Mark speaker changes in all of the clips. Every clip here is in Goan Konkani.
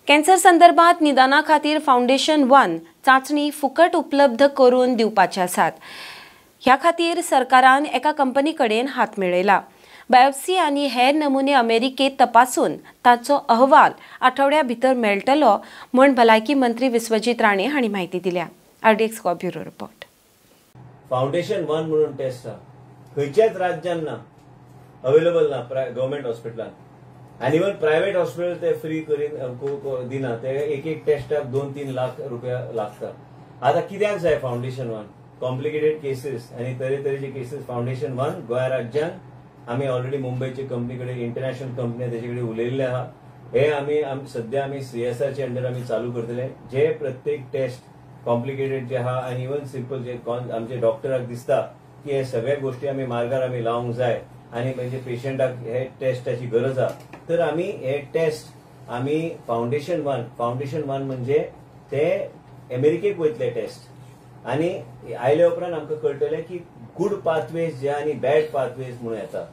Speaker 1: कॅन्सर संदर्भात निदाना खातीर फावंडेशन वन चांचणी फुकट उपलब्ध करून दिवपाचे आसात. ह्या खातीर सरकारान एका कंपनी कडेन हात मेळयला. बायोप्सी आनी हेर नमुने अमेरिकेत तपासून ताचो अहवाल आठवड्या भितर मेळटलो म्हूण भलायकी मंत्री विश्वजीत राणे हांणी म्हायती दिल्या. RDX bureau report.
Speaker 2: Foundation one म्हणून टेस्ट आहा, खंयच्याच राज्यान ना, अवेलेबल ना गव्हर्मेंट हॉस्पिटलान, आनी इवन प्रायव्हेट हॉस्पिटल ते फ्री करीन दिना. ते एक एक टेस्टाक 2-3 लाख रुपया लागता. आता कित्याक जाय फावंडेशन वन? कॉम्प्लिकेटेड केसीस आनी तरेतरेचे केसीस. फावंडेशन वन गोंया राज्यान आमी ऑलरेडी मुंबयचे कंपनी कडेन, इंटरनॅशनल कंपनी तेजे कडेन उलयल्ले आहा. हे आमी सद्या आमी सीएसआरचे अंडर आमी चालू करतले. जे प्रत्येक टेस्ट कॉम्प्लिकेटेड जे आहा आनी इवन सिंपल जे आमचे डॉक्टराक दिसता की हे सगळे गोष्टी आमी मार्गार आमी लावंक जाय आनी म्हणजे पेशंटाक हे टेस्टाची गरज आहा, तर आमी हे टेस्ट आमी फावंडेशन वन, फावंडेशन वन म्हणजे ते अमेरिकेक वयतले टेस्ट आनी आयले उपरांत आमकां कळटलें की गुड पाथवेज जे आनी बॅड पाथवेज म्हणून येता.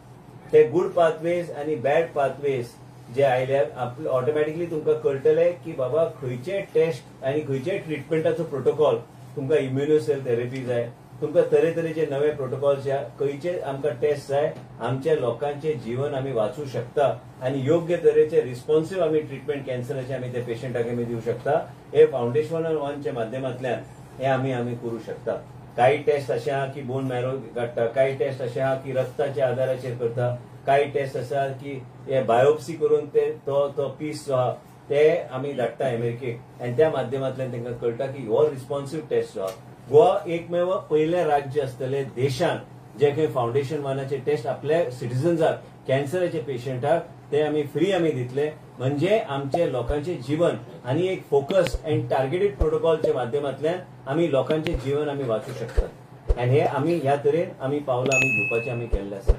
Speaker 2: ते गुड पाथवेज आनी बॅड पाथवेज जे आयल्यार ऑटोमॅटिकली तुमकां कळटलें की बाबा खंयचे टेस्ट आनी खंयचे ट्रिटमेंटाचो प्रोटोकॉल, तुमकां इम्युनोसेल थेरपी जाय, तुमकां तरेतरेचे नवे प्रोटोकॉल, खंयचे आमकां टेस्ट जाय, आमच्या लोकांचे जीवन आमी वाचू शकता आनी योग्य तरेचे रिस्पॉन्सिव आमी ट्रिटमेंट कॅन्सराचे आमी त्या पेशंटाक आमी दिवं शकता. हे फावंडेशन वनच्या माध्यमांतल्यान हे आमी आमी करूं शकता. काही टेस्ट अशे आहा की बोन मॅरो काडटा, काही टेस्ट अशे आहा की रक्ताच्या आधाराचेर करता, काही टेस्ट आसा की हे बायोप्सी करून ते तो तो पीस जो आहा ते आमी धाडटा अमेरिकेक आनी त्या माध्यमांतल्यान तांकां कळटा की हो रिस्पॉन्सिव टेस्ट जो आहा. गोवा एकमेव पयलें राज्य आसतलें देशान जे खंय फावंडेशन वनाचे टेस्ट आपल्या सिटीजन्साक, कॅन्सराचे पेशंटाक ते आमी फ्री आमी दितले. म्हणजे आमचे लोकांचे जीवन आनी एक फोकस अँड टार्गेटेड प्रोटोकॉलच्या माध्यमांतल्यान आमी लोकांचे जीवन आमी वाचू शकतात. आनी हे आमी ह्या तरेन आमी पावलां आमी घेवपाचे आमी केल्ले आसा.